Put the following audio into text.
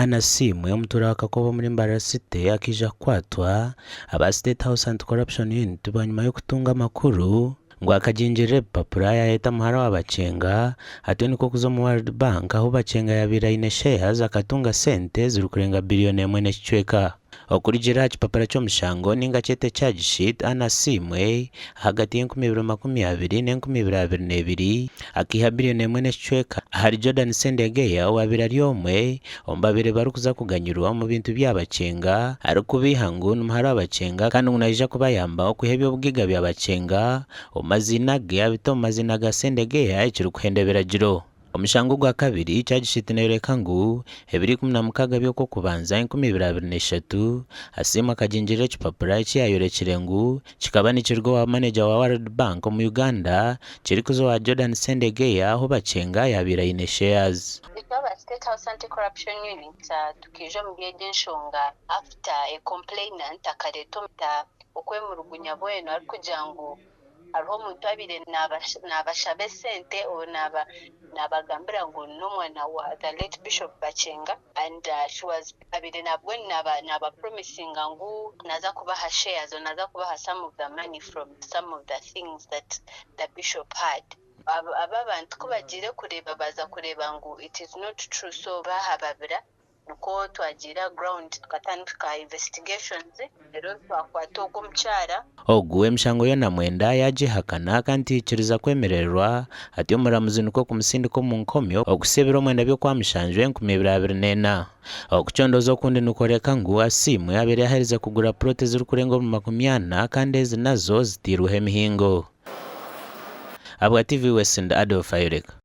Anne Asiimwe omutuura wa Kakobe omuri Mbarara City akaija kukwatwa aba State House Anti-Corruption Unit bwanyima y'okutunga amakuru ngu akagingirira ebipapura yayeta muhara wa Bakyenga atyo nikwo kuza omu World Bank ahu Bakyenga yabaire aine shares akatunga sente zirikurenga biriyoni emwe n'ekicweka. Okurugiirira aha kipapura ky'omushango ninga kyete charge sheet, Anne Asiimwe ahagati y'enkumi ibiri makumi abiri n'enkumi ibiri abiri n'ebiri akaiha biriyoni emwe n'ekicweka ahari Jordan Ssendegeya owaabaire ari omwe omu babaire barikuza kuganyirwa omu bintu bya Bakyenga arikubeiha ngu ni muhara wa Bakyenga kandi ngu naija kubayamba okwiha eby'obugaiga bya Bakyenga omu maziina ge abite omu maziina ga Ssendegeya ekirikuhenda ebiragiro. Omushango ogwa kabiri, charge sheet neyoreka ngu ebiro 16 by'Okwokubanza 2023, Asiimwe akagingirira ekipapura eki yayorekire ngu kikaba nikiruga owa maneja wa World Bank omu Uganda kirikuza owa Jordan Ssendegeya ahu Bakyenga yabaire aine shares. Itwe aba State House Anti-Corruption Unit tukaija omuri egi enshonga after a complainant akareeta okwemurugunya bwenu arikugira ngu Hariho omuntu abaire naabashaba esente or naabagambira ngu n'omwana wa the late Bishop Bakyenga and she was abaire nabwo naabapromisinga ngu naaza kubaha shares or naaza kubaha some of the money from some of the things that the Bishop had. Aba abantu ku bagiire kureeba baaza kureeba ngu it is not true so baahababira. Nikwo twagiire aha ground tukatandika investigations reero twakwata ogwo omukyara. Ogu emishango yoona mwenda yaagihakana kandi tiyaikiriza kwemererwa, atyo omuramuzi nikwo kumusindika omu nkomi okuhitsya ebiro mwenda by'Okwamushanju 2024. Okucondooza okundi nikworeka ngu Asiimwe abaire yaaherize kugura puroti ezirikurenga omu makumi ana kandi ezi nazo zitairweho emihingo. Ahabwa TV West ndi Adolf Ayoreka.